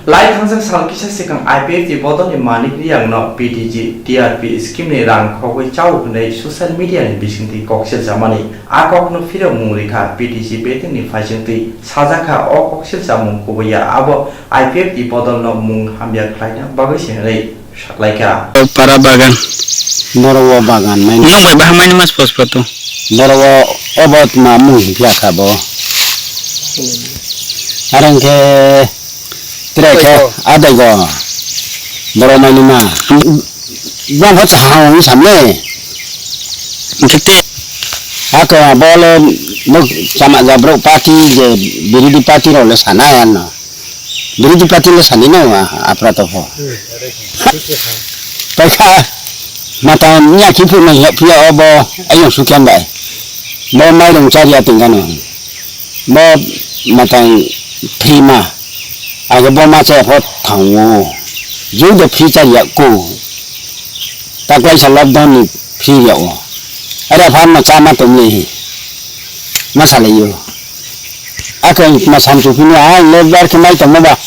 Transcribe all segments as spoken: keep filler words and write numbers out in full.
Lai thangjak sal kisa swkang I P F T ni bodolni Manik Riyangno P T G T R P scheme ni rang khogwi chao hwnwi social media ni bisingtwi kok siljamani a kokno phirok mung rikha P T G betingni phaisingtwi sajakha o kok siljamung kubui ya abo I P F T bodolno mung hamya khlaina bagwi se hwnwi saklaikha. Para bagan. Boro o bagan maini. Nwng bai bahai maini mas pos photo. Boro o obo tma mung hwnkhe akha bo. Arang khe tre khe adai go. Boro maini ma. Bang kho cha ha wng samne. Hwnkhe te. Ako bole nuk chama ja bro party je biridi party role sana ya no. Biridi party le sani no apra to pho. Paikha mata nya ki phu nang ya phu ya obo ayong sukyan bai. Bo mairung char ya tingkano. Bo mata free ma. Age bo ma cha pho thango. Ju de free char ya ko. Taklai sa lockdown ni free ya o. Ara phan ma cha ma tum le hi. Ma sa le yo. Ako ma samchu phini a le bar khe mai tongma ba.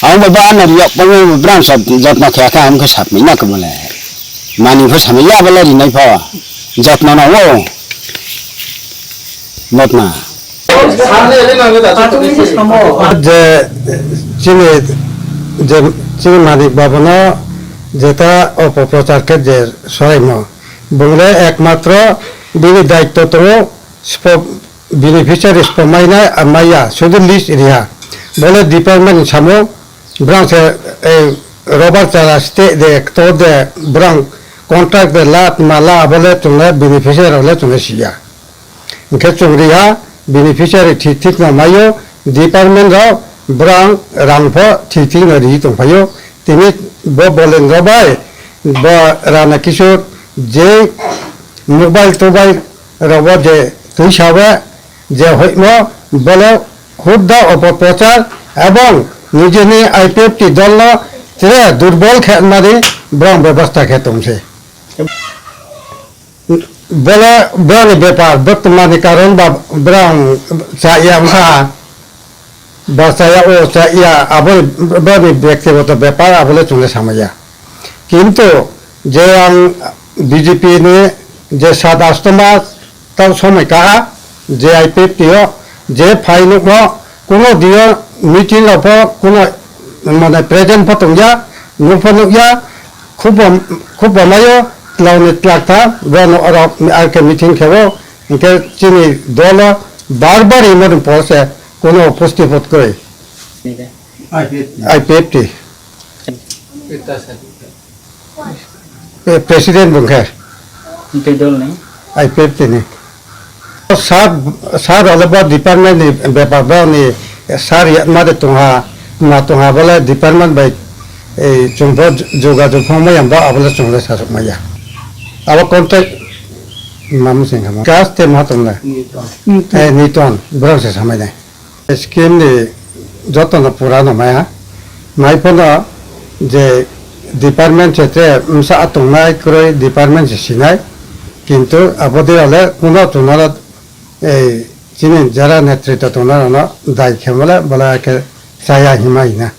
Ang ba ba ano yok pangwi brang sa jotno khe kha am khe sap ni na kamo le. Mani pho samya ya bala rinai pho. Jotno na wo. Notna. Je chini je chini Manik Babu no jeta opoprochar khe je soraimo. Bung le ekmatro bini daitto tongo, spo-, beneficiary spo mainai, a maya, sudu list riha. Bole department ni samo, brang se, eh, rubber chara state de, ktor de, brang contract de, lat mala, abole chungle beneficiary rok le chungle siya. Hingke chwng riha beneficiary thik thik no maio, department rok brang rang pho thik thik no ri tong phaio. Tini bo Bolendra bai bo Rana Kishore je mobile tobai rogo je tuisa we je hoimo bole hudda opoprochar ebong nijini I P F T dol no tre durbol khe mani brang bebostha khe tong se. Bole, bole bepar, bwtwmani karon ba brang cha ya wngkha, ba cha ya o cha ya, aboni, boni bektigoto bepar, abole chwngno samaya. Kintu je ang B J P ni je sat asto mas tau somoi kaha, je I P F T o, je phai nukno, kuno dio meeting rok pho kuno mane present pho tongya, nuk pho nukya, khub bom, khub bomayo, twlauni twlak tha, bono oro R K meeting khewo, hingke chini dolo bar bar imo ni pose kuno pusti pot koi. I P F T. Pe-, president bung khe. Tei dol ni? I P F T ni. Sir, sir ole bo department ni bepar bo ni sir ya ma de tongha, ma tongha bole department bai, eh, chwng bo jogajog phang maya bo abole chwng le sasuk maya. Abo contact ma mung sing kha ma. Gas te ma tong le. Newton. Eh, Newton, borok se samai nai. Scheme ni joto no pura no maya. Mai phano je department se tre msa atongnai kwrwi department se sinai. Kintu abo de ale kuno tunala ei chini jara netrito tongnai rokno dai khe mole bole ke chaya hima hina.